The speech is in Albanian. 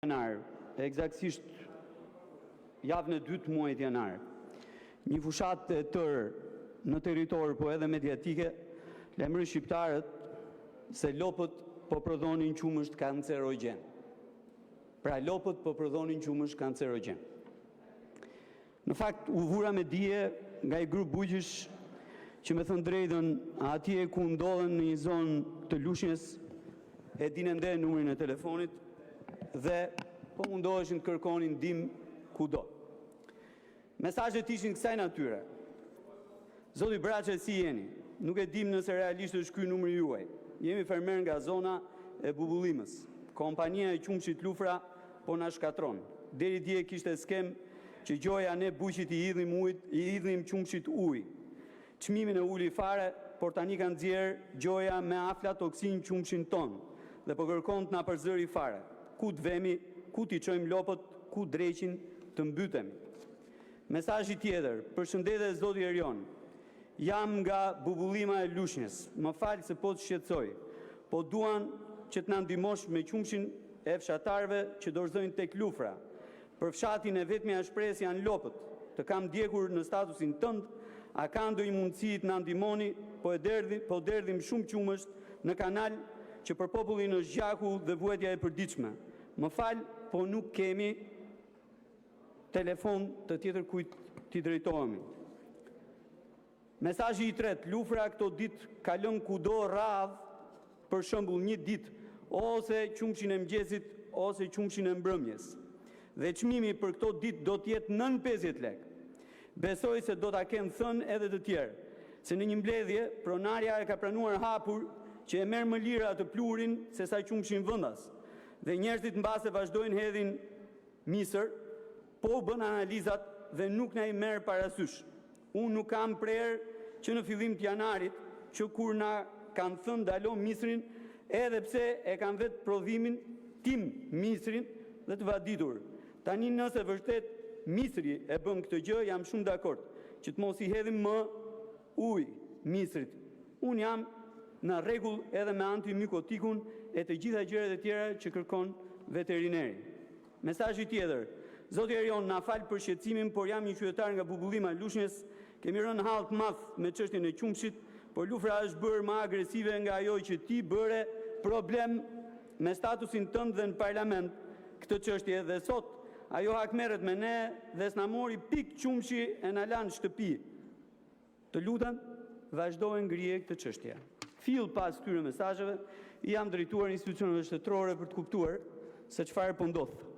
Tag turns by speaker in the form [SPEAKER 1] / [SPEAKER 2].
[SPEAKER 1] Janar, ekzaktësisht javën e dytë të muajit janar, një fushatë e tërë në territor, por edhe mediatike, lajmëroi shqiptarët se lopët po prodhonin qumësht kancerogjen. Pra, lopët po prodhonin qumësht kancerogjen. Në fakt, u vura në dijeni nga një grup bujqish, që, me thënë të drejtën, atje ku ndodhen, në një zonë të Lushnjës, e dinë ende numrin e telefonit dhe po mundoheshin të kërkonin ndihmë kudo. Mesazhet ishin të kësaj natyre: “Zoti Braçe, si jeni? Nuk e dimë nëse realisht është ky numri juaj. Jemi fermerë nga zona e Bubullimës. Kompania e qumështit “Lufra” po na shkatërron. Deri dje kishte skemë që gjoja ne bujqit i hidhnim qumështit ujë. Çmimin e uli fare, por tani ka nxjerrë gjoja me aflatoksinë qumështin tonë dhe po kërkon të na përzërë fare. Ku të vemi, ku t'i çojmë lopët, ku dreqin të mbytemi?” Mesazhi tjetër: “Përshëndetje, zoti Erion, jam nga Bubullima e Lushnjës. Më fal se po të shqetësoj, por duam që të na ndihmosh me qumështin e fshatarëve që dorëzojnë te “Lufra”. Për fshatin e vetmja shpresë janë lopët. Të kam ndjekur në statusin tënd. A ka ndonjë mundësi të na ndihmoni? Po derdhim shumë qumësht në kanal, që për popullin është gjaku dhe vuajtja e përditshme. Më fal, por nuk kemi telefon të tjetërkujt t'i drejtohemi.” Mesazhi i tretë: ““Lufra” këto ditë ka lënë kudo radhë, për shembull, një ditë ose qumështin e mëngjesit, ose qumështin e mbrëmjes, dhe çmimi për këto ditë do të jetë nën 50 lekë. Besoj se do ta kenë thënë edhe të tjerë, se në një mbledhje pronarja e ka pranuar hapur që e merr më lirë atë pluhurin sesa qumështin vendas, dhe njerëzit mbase vazhdojnë hedhin misër, po u bënë analizat dhe nuk na i merr parasysh. Unë nuk kam prerë që në fillim të janarit, që kur na kanë thënë ndalo misrin, edhe pse e kam vetë prodhimin tim misrin dhe të vaditur. Tani nëse vërtet misri e bën këtë gjë, jam shumë dakord që të mos i hedhim më ujë misrit. Unë jam në rregull edhe me antimykotikun e të gjitha gjërat e tjera që kërkon veterineri.” Mesazhi tjetër: “Zoti Erion, na fal për shqetësimin, por jam një qytetar nga Bubullima e Lushnjës. Kemi rënë në hall të madh me çështjen e qumështit, por “Lufra” është bërë më agresive nga ajo që ti bëre problem me statusin tënd dhe në Parlament këtë çështje dhe sot ajo hakmerret me ne dhe s'na mori pikë qumështi e na la në shtëpi. Të lutem, vazhdo e ngrije këtë çështje!” Fill pas këtyre mesazheve, u jam drejtuar institucioneve shtetërore për të kuptuar se çfarë po ndodh.